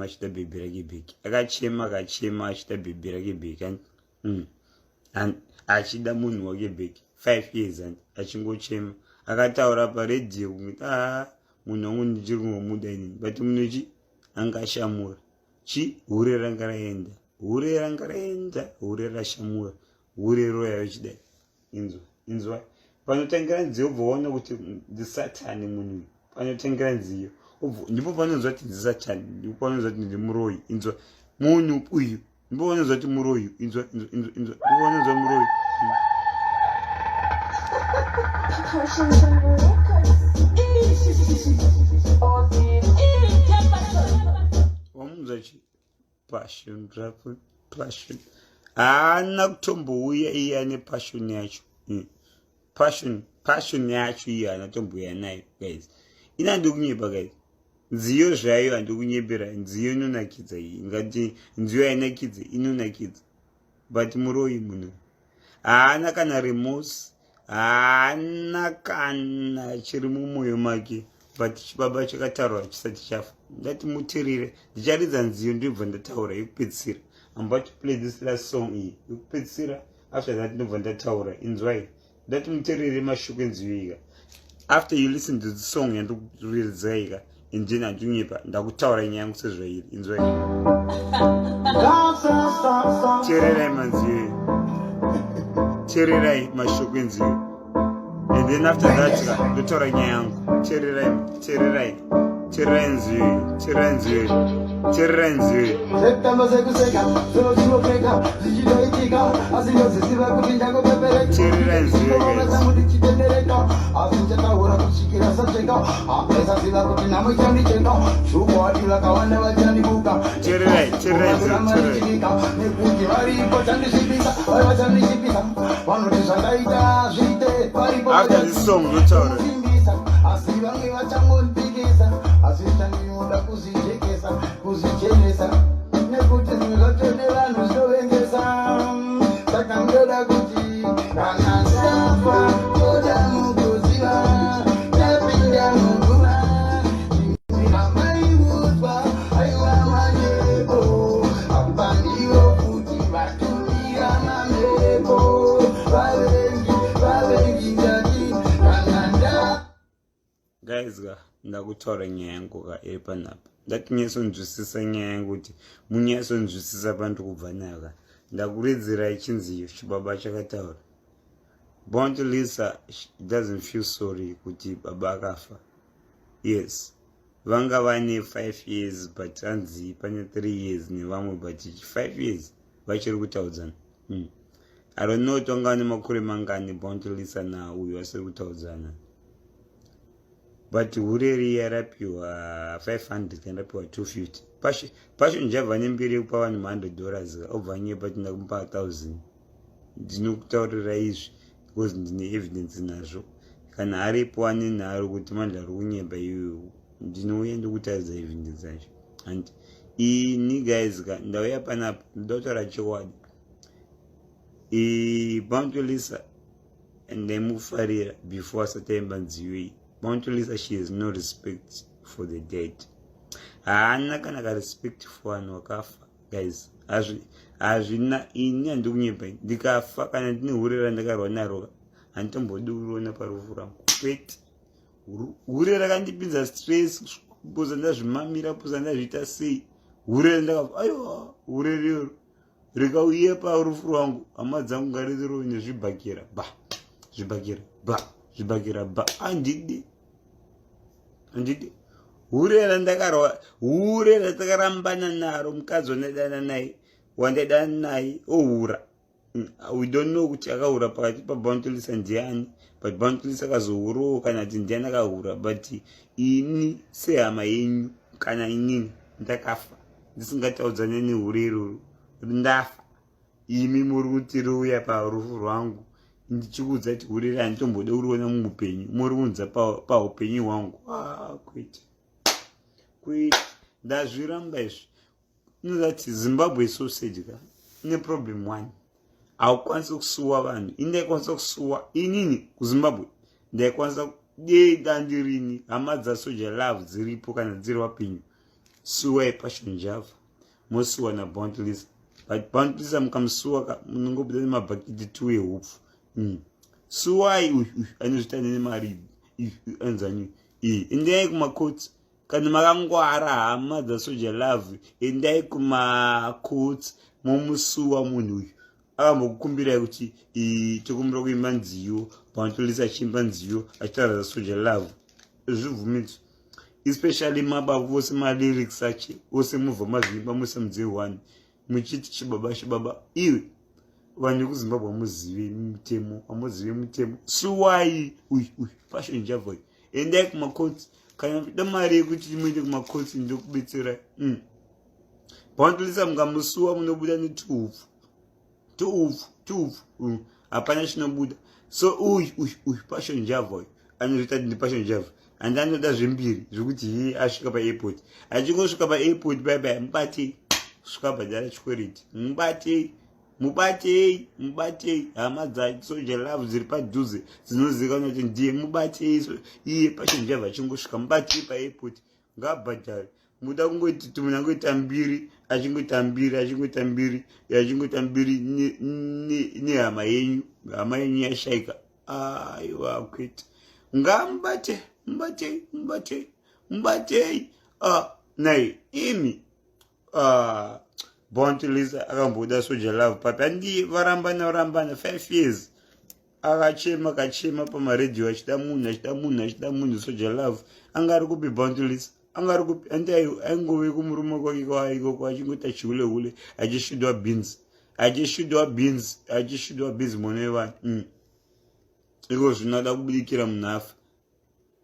akachema achida bhebhi rake bheki. Akachema akachema achida bhebhi rake bheki and and achida munhu wake bheki 5 years and achingochema. Akataura paredhiyo kuti ah, munhu wangu ndichiri kungomuda inini, but munhu chi anga ashamura chi hure ranga raenda, hure ranga raenda, hure rashamura, hure roya richidai. Inzwa, inzwa panotangira nziyo ubva waona kuti ndisatani munhu uyu. Panotangira nziyo ndipo panonzwa kuti ndisatani, ndipo panonzwa kuti ndimuroyi. Inzwa munhu uyu, ndipo panonzwa kuti muroyi. Inzwa, inzwa, inzwa, inzwa, ndipo panonzwa muroyi. Wamunzwa chi passion rap passion haana kutombouya iye ane passion yacho. Passion, passion yacho iye haana kutombouya nayo guys. Ini handikunyepa guys, nziyo zvayo handikunyepera, nziyo inonakidza iyi, ngati nziyo hainakidze, inonakidza, but muroyi munhu haana kana remorse, haana kana chiri mumwoyo make, but chibaba chakataurwa chisati chafa. Ndati mutirire, ndicharidza nziyo ndibva ndataura yekupedzisira. I'm about to play this last song iyi yekupedzisira. After that ndobva ndataura. Inzwai, ndati mutirire mashoko enziyo ika. After you listen to the song yandikuridza ika, and then handinyepa, ndakutaura nyaya yangu sezvairi. Inzwai, teererai manziyo, teererai mashoko enziyo, and then after that ka ndotaura nyaya yangu. Teererai, teererai, teererai nziyo iyi, teererai nziyo iyi, teererai nziyo iyi. Zvekutamba sekuseka zvinopfeka zvichitoitika, asi ndoziziva kuti ndangopepereka. Teererai nziyo, guys. Zangu ndichitendereka, asi ndichataura kusvikira sacheka. Hapaisaziva kuti nhamo ichandichenga, chokwadi vakawanda vachandibuka. Teererai, teererai nziyo, teererai. Nekuti varipo chandisvipisa, vari vachandisvipisa, vanoti zvandaita zviite varipo. After this song ndotaura. Kusimbisa, asi vamwe vachangondipikisa, asi chandinoda kuzvijekesa, kuzvichenesa, nekuti zvimwe zvacho nevanhu zvinovengesa. Saka ndoda kuti kana ndafa, toda mukuziva ndapinda muguva, amaiudzwa aiwa manyepo, apa ndivo kuti vatumira mamhepo, vavengi, vavengi. Ndati kana nda Guys ka, ndakutaura nyaya yangu ka iri panapa. Ndati nyatsonzwisisa nyaya yangu, kuti munyatsonzwisisa pandiri kubva nayo ka. Ndakuridzirai chinziyo chibaba chakataura. Bounty Lisa doesn't feel sorry kuti baba akafa. Yes, vanga vane 5 years, but hanzi pane 3 years nevamwe, but 5 years vachiri kutaudzana. I don't know kuti vanga vane makore mangani Bounty Lisa nauyu vasiri kutaudzana, but hure riya rapiwa 500 kana rapiwa 250. Passion Java nembiri yekupa vanhu ma$100, obva nyepa tinda kumupa 1000. Ndinokutaurira izvi because ndine evidence nazvo. Kana aripo ane nharo kuti Mandla ari kunyepa iyoyo, ndinouya ndokutaridza evidence yacho. And ini guys ka, ndauya panapa ndoda kutaura chokwadi. Bounty Lisa ndaimufarira before asati aimba nziyo iyi. Bounty Lisa, she has no respect for the dead. Haana kana karespect for vanhu vakafa guys. Hazvina. Ini handikunyepa, ndikafa kana ndine hure randakarwa naro, handitombodi kuriona parufu rangu, kwete. Hure rakandipinza stress, poza ndazvimamira, poza ndazviita sei, hure randakafa, aiwa, hure rero rikauya parufu rwangu, hama dzangu ngarirove nezvibhakera ba, zvibhakera ba, zvibhakera ba. Handidi, handidi hure randakarwa, hure ratakarambana naro, mukadzi wandaidana naye, wandaidana naye ohura. We don't know kuti akahura pakati paBounty Lisa ndiani, but Bounty Lisa akazohurawo kana kuti ndiani akahura, but ini sehama yenyu, kana inini ndakafa ndisingataudzane nehure iroro, ndafa, imi muri kuti riuya parufu rwangu, ndichikuudza kuti hure randitombode kuriona muupenyu, muri kunza paupenyu hwangu. Ah, kwete, kwete, ndazviramba izvi. Inozati Zimbabwe sausage ka ine problem one, haukwanisi kusuwa vanhu. Ini ndaikwanisa kusuwa, inini kuZimbabwe ndaikwanisa dei dandirini hama dzaSoja Love dziripo kana dziri vapenyu. Suwai Passion Java, mosuwa naBounty Lisa. But Bounty Lisa mukamusuwa ka munongobuda nemabhakiti 2 ehupfu. Suwai uyu uyu anozvita nemari anzani iyi. Endai kumakotsi kana makangwara, hama dzaSoja Love, endai kumakotsi momusuwa munhu uyu. Akambokukumbirai kuti tokumbira kuimba nziyo, Bounty Lisa achiimba nziyo achitaura zvaSoja Love, zvibvumidzo, especially mababa vose malyrics ache ose mubva mazviimba mose mudziyo one muchiti chibaba chibaba. Iwe, vanhu vekuZimbabwe hamuzivi mutemo, hamuzivi mutemo. Suwai uyu uyu Passion Java. Endai kumakotsi kana muchida mari yekuti muende kumakotsi, ndokubetserai. Bounty Lisa mukamusuwa munobuda netuhupfu tuupfu tuupfu. Hapana chinobuda. So uyu uyu uyu Passion Java uyu anozvita ndi Passion Java, handi anoda zvembiri zvekuti hi asvika paairport, achingosvika paairport baibai, mubatei, svika bhadhara chikwereti, mubatei, mubatei, mubatei. Hama dzaSoja Love dziri padhuze dzinozivikanwa kuti ndiye, mubatei iye Passion Java achingosvika, mubatei paairport, ngaabhadhare. Muda kungoti munhu angoita mbiri, achingoita mbiri, achingoita mbiri, achingoita mbiri nehama yenyu, hama yenyu yashaika. Aiwa, kwete, ngamubate, mubatei, mubatei, mubatei. Nai imi, Bounty Lisa akamboda Soja Love papi? Handi varambana, varambana 5 years, akachema kachema pamaredhiyo achida munhu, achida munhu, achida munhu. Soja Love anga ari kupi? Bounty Lisa anga ari kupi? Andi aingove kumurume kwake kwaikoko achingoita chihule hule, achishudwa beans, achishudwa beans, achishudwa beans, mwana wevanhu. Iko zvino ada kubudikira munhu afa.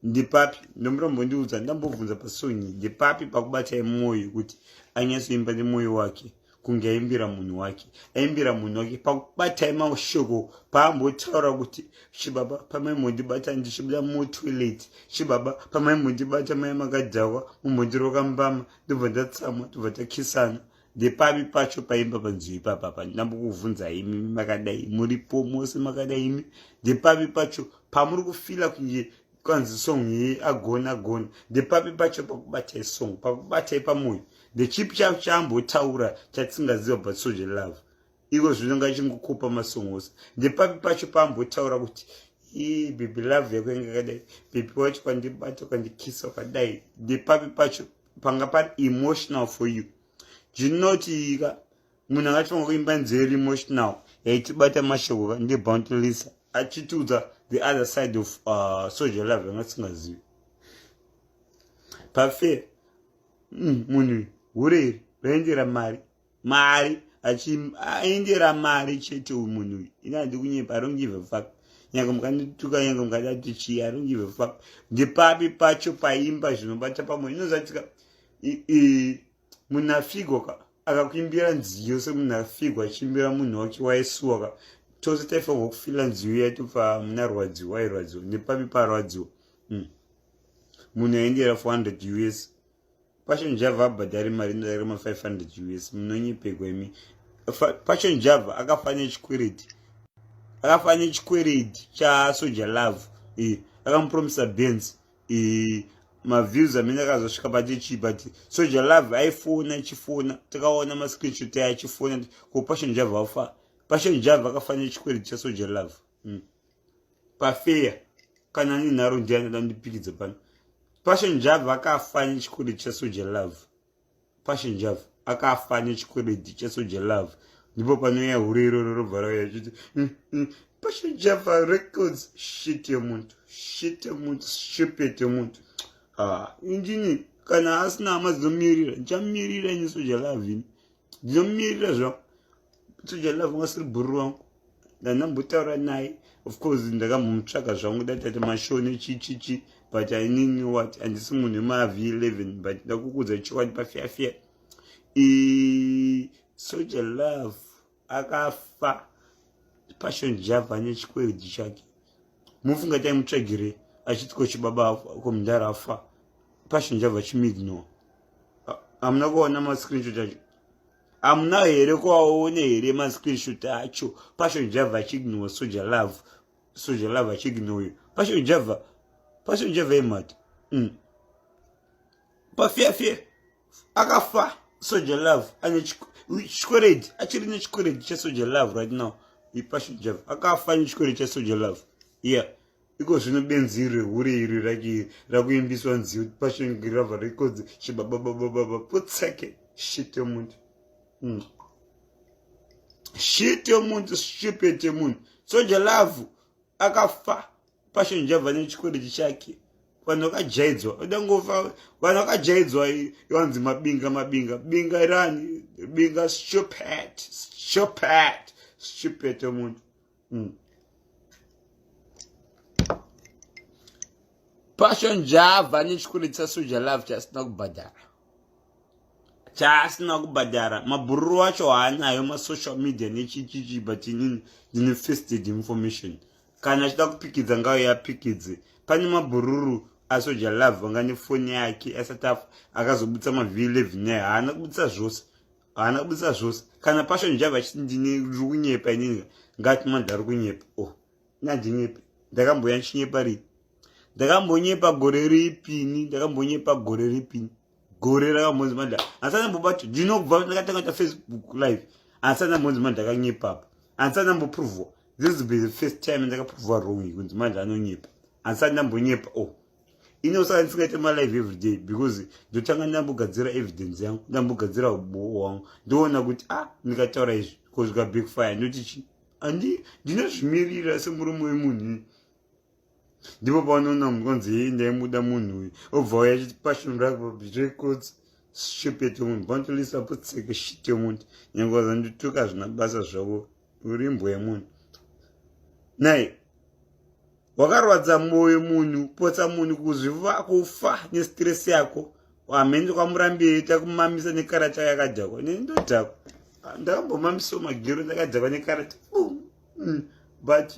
Ndipapi ndomurombondiudza, ndambobvunza pasonyi, ndipapi pakubatai mwoyo kuti anyatsoimba nemwoyo wake kunge aimbira munhu wake, aimbira munhu wake? Pakubatai mashoko paambotaura kuti chibaba pamaimbondibata ndichibuda mutoilet, chibaba pamaimbondibata mai makadhakwa, mumbondiroka mbama, ndobva ndatsamwa, tobva takisana, ndepapi pacho paimba panziyo ipapapa? Ndambokubvunzai imi makadai muripo mose makadai imi, ndepapi pacho pamuri kufila kunge kwanzi song iyi agona, agona? Ndepapi pacho pakubatai song, pakubatai pamwoyo? Ndechipi chacho chaambotaura chatisingaziva? But Soja Love iko zvino ngachingokopa masong ose. Ndepapi pacho paambotaura kuti ii baby love yako inge yakadai, baby wacho kwandibata, kwandikisa wakadai? Ndepapi pacho panga pari emotional for you? Zvinotika munhu angachifanira kuimba nzeri emotional yaitibata mashoko ndeBounty Lisa, achitiudza the other side of Soja Love yanga tisingazivi. Pafair, munhu hure iri raendera mari, mari aendera mari chete. Uyu munhu uyu, ini handi kunyepa, I don't give a fuck. Nyange mukandituka, nyange mukada kuti chii, I don't give a fuck. Ndepapi pacho paimba zvinobata pamwe inozatika munhu afigwa ka akakuimbira nziyo semunhu afigwa achiimbira munhu wake waisuwa ka, tose taifanirwa kufila nziyo yaitobva muna rwadziwa, airwadziwa. Nepapi parwadziwa? Munhu aendera 400 US, Passion Java abhadhari mari inodarika ma500 US. Munonyepegwa imi. Passion Java akafa nechikwereti, akafa nechikwereti chaSoja Love. Akamupromisa Benz, maviews amene akazosvika pachechi, but Soja Love aifona, achifona, takaona mascreenshot ayo achifona ko Passion Java afa. Passion Java akafa nechikwereti chaSoja Love. Pafair, kana nenharo ndiani ada ndipikidza pano? Passion Java akafa nechikwereti chaSoja Love. Passion Java akafa nechikwereti chaSoja Love. Ndipo panouya hure iroro robva rauya achiti Passion Java Records. Shit yemuntu, shit yemuntu, stupid yemuntu. Ah, injini kana asina hama dzinomirira, ndichamirira ini Soja Love, ini ndinomirira zvangu Soja Love. Ngasiri bhuru wangu, ndandambotaura naye, of course ndakambomutsvaka zvangu, datati mashoni chichichi, but inini what, handisi munhu wemav 11, but ndakukudza chokwadi pafiafia. Soja Love akafa Passion Java nechikwereti chake. Mufunga taimutsvagire achiti ko chibaba komundara afa, Passion Java chimuignore. Hamuna kuona mascreenshot acho? Hamuna here kuaona here mascreenshot acho? Passion Java achiignore Soja Love, Soja Love achiignore Passion Java, Passion Java imhata. Pafiafia. Akafa Soja Love ane chikwereti, achiri nechikwereti cheSoja Love right now. Passion Java akafa nechikwereti cheSoja Love. Yeah, iko zvino benzi iri hure iri rake rakuimbiswa nziyo Passion Java Records chibababababa putseke shit yemuntu. Shit yemuntu, stupid yemunhu. Soja Love akafa Passion Java nechikwereti chake. Vanhu vakajaidzwa udangofa, vanhu vakajaidzwa iwanzi mabinga mabinga binga irani binga stupid stupid stupid yemuntu. Passion Java nechikwereti chaSoja Love chaasina kubhadhara, chaasina kubhadhara. Mabhururu acho haanayo masocial media nechichichi, but inini ndine first information. Kana achida kupikidza ngauye apikidze. Pane mabhururu aSoja Love vanga nefoni yake asati afa, akazobudisa maV11 naye haana kubudisa zvose, haana kubudisa zvose. Kana Passion Java achiti ndine ndiri kunyepa inini, ngati manje ari kunyepa. Oh, nandinyepe, ndakamboya ndichinyepa rii? Ndakambonyepa gore ripini? Ndakambonyepa gore ripini? Gore rakambonzi manda handisati ndambobata, ndinobva ndakatanga ta Facebook live, handisati ndambonzi manda ndakanyepa apa, handisati ndamboprovwa. This will be the first time ndakaprovwa wrong kunzi manje anonyepa. Handisati ndambonyepa. Oh, ino saka ndisingaite malive every day because ndotanga ndambogadzira evidence yangu, ndambogadzira ubowo hwangu, ndoona kuti ah, ndikataura izvi kozvika backfire, ndoti chi andi ndinozvimirira semurume wemunhu. Ndipo paunoona munhu kwanzi hei, ndaimuda munhu uyu, obva uya achiti Passion Records stupid yemunhu. Panotorisa putseke shit yemunhu. Nyange wazandituka hazvina basa zvako, uri imbwa yemunhu. Nai wakarwadza mwoyo munhu, potsa munhu kuzviva kufa nestress yako. Hamene kwamurambire takumamisa nekarata yakadhakwa. Neni ndodhakwa, ndakambomamisawo magero, ndakadhakwa nekarata. But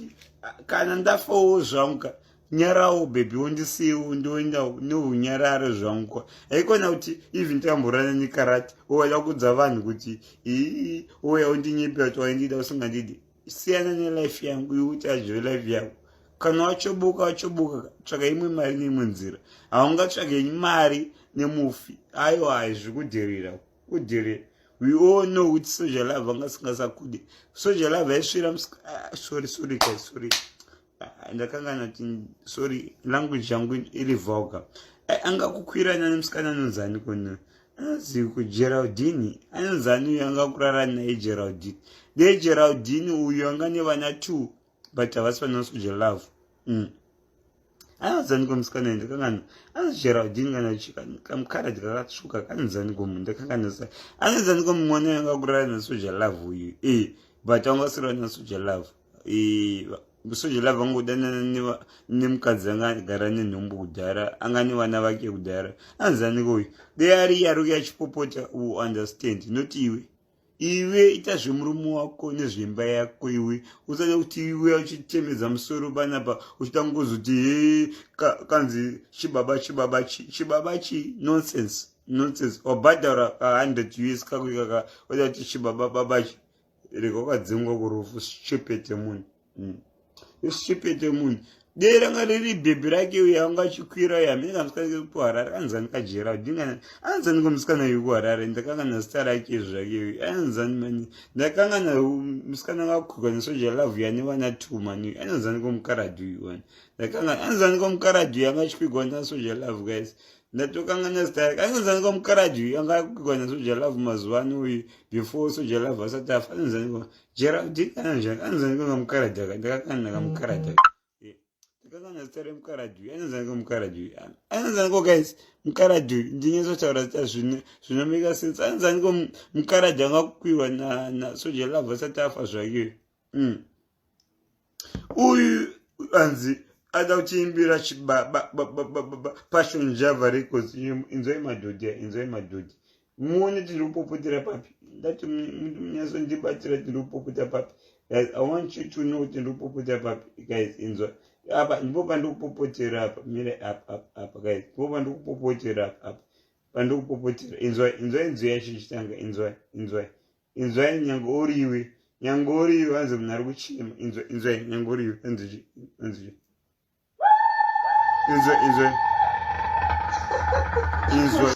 kana ndafawo zvangu ka, nyarawo baby, wondisiyewo ndoendawo neunyararo zvangu. Haikona kuti even takamborana nekarate, wowada kuudza vanhu kuti ii, ouya undinyepera kuti waindida usingandidi. Siyana nelife yangu iwe, kuti adye life yako. Kana wachobuka, wachobuka, tsvaka imwe mari neimwe nzira. Haungatsvage mari nemufi, aiwa, haizvi kudherera kudherera. We all know kuti Soja Love anga singasakude. Soja Love aisvira. Sorry, sorry guys, sorry, ndakangana kuti sorry, language yangu iri vulgar. Angakukwirana nemusikana anonzani kono, anonzi kuGeraldine, anonzani uyu angakurara naye Geraldine? De Geraldine uyu anga nevana two, but havasi vana Soja Love. Anonzani komusikana? Ndakangana, anonzi Geraldine kana kamukaradhi kakatsvuka, kanonzani komu? Ndakanganisa, anonzani komu mwana anga kurara naSoja Love uyu? E, but anga asiri vana Soja Love. Soja Love angodanana nemukadzi anga agara nenhombo kudhara, anga nevana vake kudhara. Anzaniko uyu? Dei ari ari kuya achipopota, u understand, not iwe. Iwe ita zvemurume wako nezvemba yako. Iwe usada kuti iwe uchitemedza musoro panapa uchida ngozoti he, kanzi chibaba chibaba chi chibaba chi. Nonsense, nonsense. Wabhadhara ka100 US kako ikaka, oda kuti chibaba baba chi. Rega wakadzingwa kurufu, stupid yemunhu. Stupid yemunhu. Dei ranga riri bhebhi rake uyo anga achikwira uyo, hamene kamusikana kuHarare kanzani kaGeraldine, anzani komusikana uyu kuHarare? Ndakangana zita rake zvake uyu, anzani mani? Ndakangana musikana anga neSoja Love yani vana two mani uyu, anonzani komukaradhi uyu wani? Ndakangana, anzani komukaradhi uyu anga achikwigwa naSoja Love? Guys, ndatokangana zita rake. Anonzani komukaradhi uyu anga akwigwa naSoja Love mazuva ano uyu, before Soja Love asati afa? Anonzani ko Geraldine? Anonzani, anonzani kokamukaradhi aka? Ndakakangana kamukaradhi aka, ndakangana zita remukaradhi uyu. Anonzani komukaradhi uyu? Anonzani ko guys mukaradhi uyu? Ndinyatsotaura zita zvinomeka sense. Anonzani ko mukaradhi anga kukwirwa naSoja Love asati afa zvake? Uyu anzi ada kuchiimbira chibaba Passion Java Records. Inzwai madhodhi, inzwai madhodhi, muone tiri kupopotera papi. Ndati munyatsondibatira, tiri kupopota papi? Guys, I want you to know kuti ndiri kupopota papi. Guys, inzwa apa, ndipo pandiri kupopotera apa. Mire apa, apa, apa guys, ndipo pandiri kupopotera apa, apa pandiri kupopotera. Inzwai, inzwai nziyo yacho ichitanga. Inzwai, inzwai, inzwai. Nyange uriwe, nyange uriwe, hanzi munhu ari kuchema. Inzwai, inzwai, nyange uriwe, hanzi, hanzi, inzwai, inzwai, inzwai.